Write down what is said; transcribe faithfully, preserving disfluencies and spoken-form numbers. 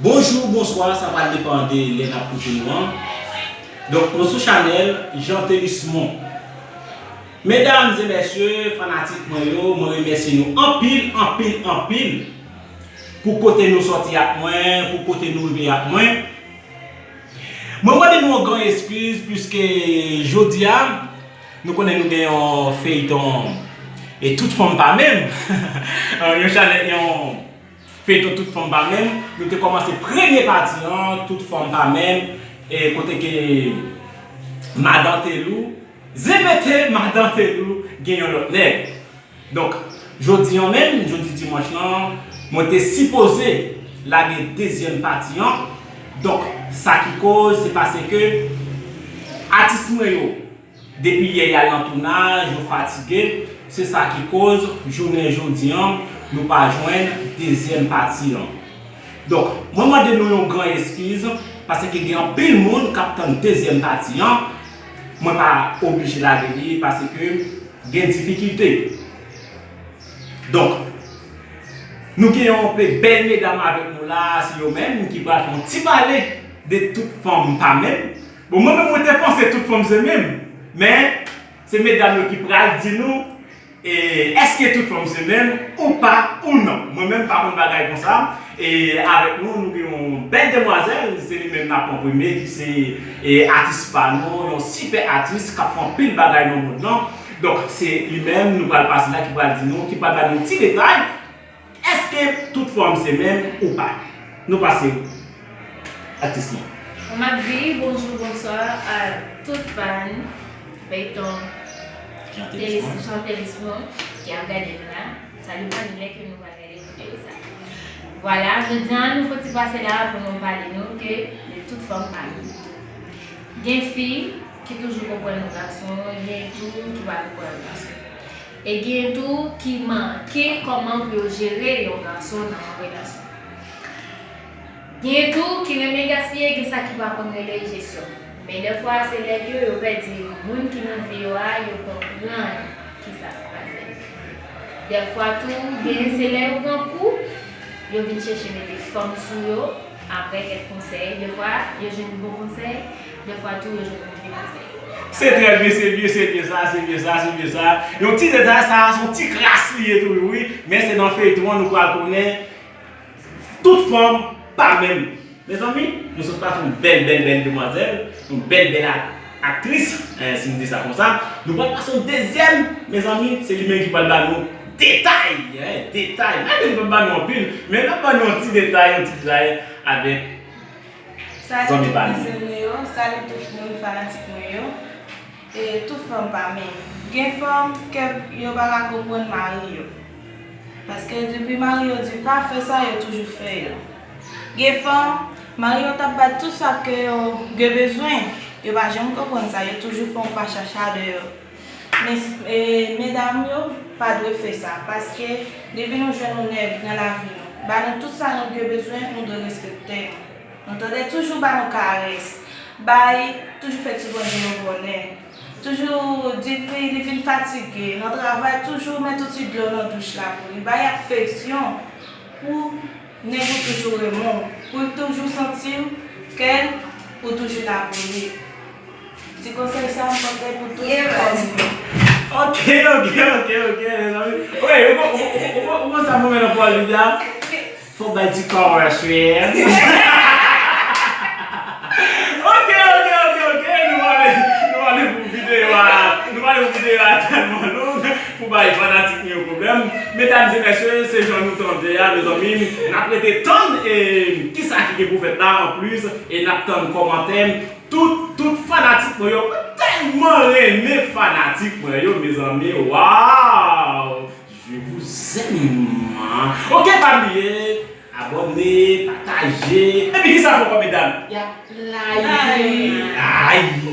Bonjou, bonswa, sa pral depann de lè n ap koute nou an. Donk, nou sou chanèl Jeantelis Mon. Medam e mesye, fanatik mwen yo, mwen remèsye nou anpil, anpil, anpil pou kote nou sòti ak mwen, pou kote nou rive ak mwen. Mwen mande nou yon gran eskiz, piske jodi a, nou konnen nou gen yon feyton e tout fanm pa menm. Yon chanèl, yon feyton tout fanm pa menm. Nou te kòmanse premye pati an, tout fanm pa menm, e kote ke Madan Telou, Zepete Madan Telou gen yon lòt nèg. Donk, jodi an menm, jodi dimanch lan, mwen te sipoze lage dezyèm pati an. Donk, sa ki koz, se paske atis mwen yo, depi yè y al nan tounaj, yo fatige. Se sa ki koz, jounen jodi an, nou pa jwenn dezyèm pati an. Donk, mwen mande nou yon gran eskiz, paske gen anpil moun k ap tann dezyèm pati an. Mwen pa oblije lage li, paske gen difikilte. Donk, nou gen yon pe bèl medam avèk nou la, se yo menm ki pral fè yon ti pale de tout fanm pa menm. Bon, mwen menm, mwen te panse tout fanm se menm, men se medam yo ki pral di nou, e, èske tout fanm se menm ou pa ou non. Mwen menm, pa konn bagay konsa. E avèk nou, nou gen yon bèl demwazèl, se li menm n ap pran premye, ki se, e, atis pa nou, yon sipè atis k ap fè anpil bagay nan mond lan. Donk, se li menm nou pral pase la, ki pral di nou, ki pral ba nou ti detay, èske tout fanm se menm ou pa. Nou pase atis lan. M ap di bonjou, bonswa a tout fan feyton Jeantelis Mon ki ap gade nou la. Sa depann lè ke nou pral gade videyo sa. Vwala, jodi a nou fouti pase la pou nou pale nou ke de tout fanm pa menm. Gen fi ki toujou konprann yon gason, gen tou ki pa konprann yon gason. E gen tou ki manke kòman pou yo jere yon gason nan yon relasyon. Gen tou ki renmen gaspiye, gen sa ki pa konn rele jesyon. Men dèfwa, se nèg yo, yo pèdi moun ki nan vi yo a, yo konprann kisa k pase. Dèfwa tou, gen se lè yo pran kou, yo vin chèche mete fanm sou yo, apre kèk konsèy. Dèfwa, yo jwenn bon konsèy, dèfwa tou, yo jwenn move konsèy. Se trè byen, se byen, se byen sa, se byen sa, se byen sa. Yon ti detay sa, se yon ti kras li ye tou, wi. Men se nan feyton an nou pral konnen tout fanm pa menm. Mezanmi, nou sot pase yon bèl, bèl, bèl demwazèl, yon bèl, bèl ak-, aktris, eh, si m di sa konsa. Nou pral pase yon dezyèm, mezanmi, se li menm ki pral ba nou detay, eh, detay. Malgre li pral ba nou anpil, men l ap ba nou yon ti detay, yon ti detay avèk zanmi pa nou. Salut tout moun, salut tout moun, fanatik mwen yo. E tout fanm pa menm. Gen fanm ke yo pa ka konprann mari yo. Paske depi mari yo di pa fè sa, yo toujou fè yo. Gen fanm, mari yo t ap bay tout sa ke yo gen bezwen, yo pa janm konprann sa, yo toujou fè yon pa chacha de yo. Men, e, medam yo pa dwe fè sa, paske depi nou jwenn yon nèg nan lavi nou, ba nou tout sa nou gen bezwen, nou dwe respekte nou. Nou tande toujou ba nou karès, bay, toujou fè ti Bondye yon bonè. Toujou di li, li vin fatige nan travay, toujou met yon ti dlo nan douch la pou li, bay afeksyon pou nèg ou toujou renmen w, pou l toujou santi w ke ou toujou la pou li. Ti konsèy sa m pote pou tout fanm. Ok, ok, ok, ok, mezanmi. Ok, ou, ou, ou, ou, ou, ou konn sa mwen menm nan pwal li a? Fò bay ti kawòch, wi. Ok, ok, ok, ok. Nou pale, nou pale pou videyo a. Nou pale pou videyo a tèlman long. Pou bay fanatik nou yo pwoblèm. Medam e mesye, se jan nou tande a, mezanmi. N ap rete tann, e, kisa ki gen pou fèt la anplis. E n ap tann kòmantè. Tout, tout fanatik mwen yo. Mwen tèlman renmen fanatik mwen yo, mezanmi. Waw! Je vous aime. Ok, pa bliye, abòne, pataje. Epi kisa fè ankò, medam? Y ap like. Like. Like.